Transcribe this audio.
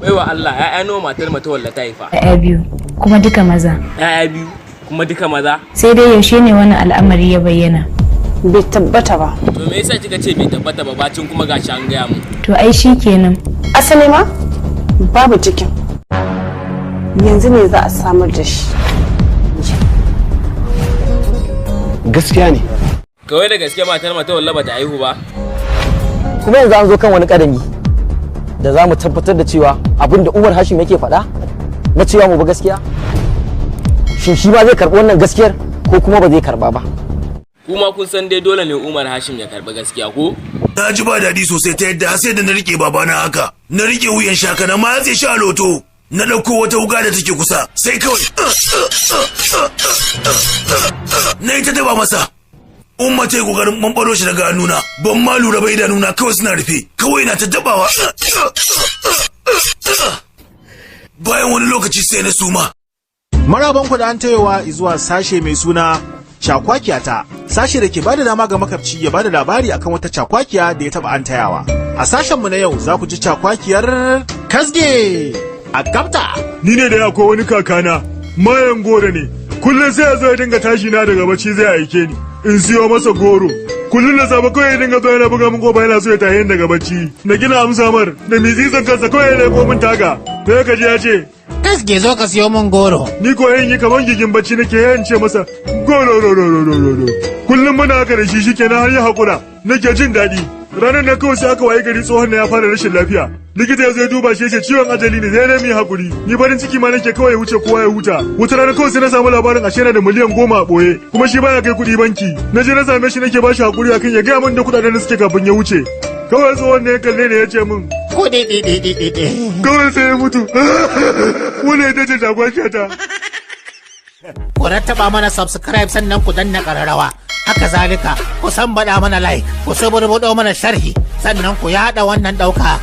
Baiwa Allah, ‘ya'ya nawa matar Matawalla ta haifa? ‘Ya'ya biyu, kuma duka maza. ‘Ya'ya biyu, kuma duka maza? Sai dai yaushe ne wannan al'amari ya bayyana? Bai tabbata ba. To me yasa kika ce bai tabbata ba, bacin kuma gashi an gaya mun? To ai shi kenan. Asali ma babu cikin. Yanzu ne za a samar da shi. Gaskiya ne. Kawai da gaske matar Matawalla bata haihu ba? Kuma yanzu an zo kan wani kadami da za mu tabbatar da cewa abin da Umar Hashim yake faɗa na cewa mu bi gaskiya, shin shi ma zai karɓi wannan gaskiyar ko kuma ba zai karɓa ba? Kuma kun san dai dole ne Umar Hashim ya karɓi gaskiya, ko? Na ji ba daɗi sosai ta yadda sai da na rike babana haka. Na rike wuyan shaka na matse shi a loto. Na ɗauko wata wuka da take kusa, sai kawai na yi ta daba masa. Umma ta yi kokarin ɓamɓaro shi daga hannuna. Ban ma lura ba, idanuna kawai suna rufe. Kawai na ta dabawa. Bayan wani lokaci sai na suma. Maraban ku da an tayowa zuwa sashe mai suna Cakwakiyata, sashe da ke bada dama ga makabci ya bada labari akan wata cakwakiya da ya taba an tayawa. A sashen mu na yau za ku ji cakwakiyar Kasge a Gabta. Ni ne da akwai wani kakana, mayan goro ne. Kullum sai ya zo ya dinga tashi na daga bacci, zai aike ni in siyo masa goro. Kullum da safe kawai ya dinga zuwa yana buga min kofa, yana so ya tahe ni daga bacci. Na gina amsa mar da mitsitsin kansa, kawai ya leko min taga. Sai ka ji ya ce, "Kasge, zo ka siyo min goro." Ni ko yin yi kamar gigin bacci nake yan ce masa goro ro ro ro ro ro. Kullum muna haka da shi, shikenan har ya hakura. Nake jin daɗi. Ranar na kawai sai aka waye gari tsohon na ya fara rashin lafiya. Likita ya zo ya duba shi, ya ce ciwon ajali ne, sai na mi hakuri. Ni farin ciki ma nake kawai ya wuce, kowa ya huta. Wata rana kawai sai na samu labarin ashe yana da miliyan 10 a ɓoye, kuma shi baya kai kuɗi banki. Na je na same shi, nake ba shi hakuri akan ya gaya min da kuɗaɗen da suke kafin ya wuce. Kawai tsohon ne ya kalle ne ya ce min, "Kuɗi ɗi ɗi ɗi ɗi ɗi." Kawai sai ya mutu. Wannan ita ce ta. Ku rattaba mana subscribe, sannan ku danna ƙararrawa. Haka zalika, ku sambaɗa mana like, ku suburbuɗo mana sharhi, sannan ku yaɗa wannan ɗauka.